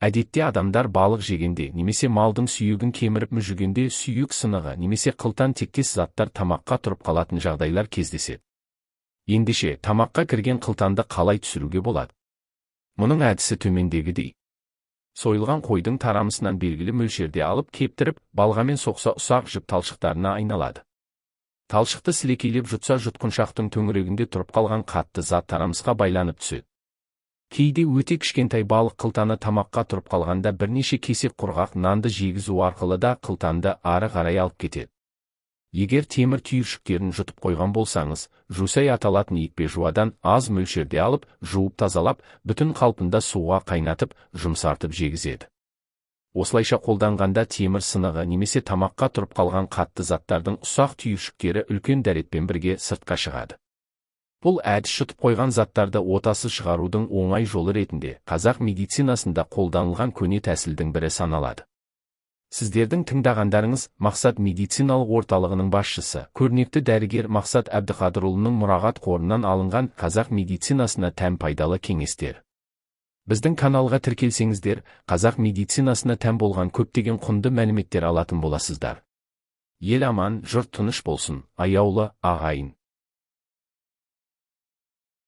Әдетте адамдар балық жегенде немесе малдың сүйегін кеміріп мүжігенде сүйек сынығы немесе қылтан тектес заттар тамаққа тұрып қалатын жағдайлар кездеседі. Ендеше, тамаққа кірген қылтанды қалай түсіруге болады? Мұның әдісі төмендегідей. Сойылған қойдың тарамысынан белгілі мөлшерде алып кептіріп, балғамен соқса, ұсақ жіп талшықтарына айналады. Талшықты сілекейлеп жұтса, жұтқыншақтың төңірегінде тұрып қалған қатты зат тарамысқа байланып түседі. Кейде өте кішкентай балық қылтаны тамаққа тұрып қалғанда, бірнеше кесек құрғақ нанды жегізу арқылы да қылтанды ары қарай алып кетеді. Егер темір түйіршіктерін жұтып қойған болсаңыз, жусай аталатын екпе жуадан аз мөлшерде алып, жуып тазалап, бүтін қалпында суға қайнатып, жұмсартып жегізеді. Осылайша қолданғанда темір сынығы немесе тамаққа тұрып қалған қатты заттардың ұсақ түйіршіктері үлкен дәретпен бірге сыртқа шығады. Бұл әдіс жұтып қойған заттарды отасыз шығарудың оңай жолы ретінде қазақ медицинасында қолданылған көне тәсілдің бірі саналады. Сіздердің тыңдағандарыңыз Мақсат медициналық орталығының басшысы, көрнекті дәрігер Мақсат Әбдіқадырұлының мұрағат қорынан алынған қазақ медицинасына тән пайдалы кеңестер. Біздің каналға тіркелсеңіздер, қазақ медицинасына тән болған көптеген құнды мәліметтер алатын боласыздар. Ел аман, жұрт тыныш болсын, аяулы ағайын.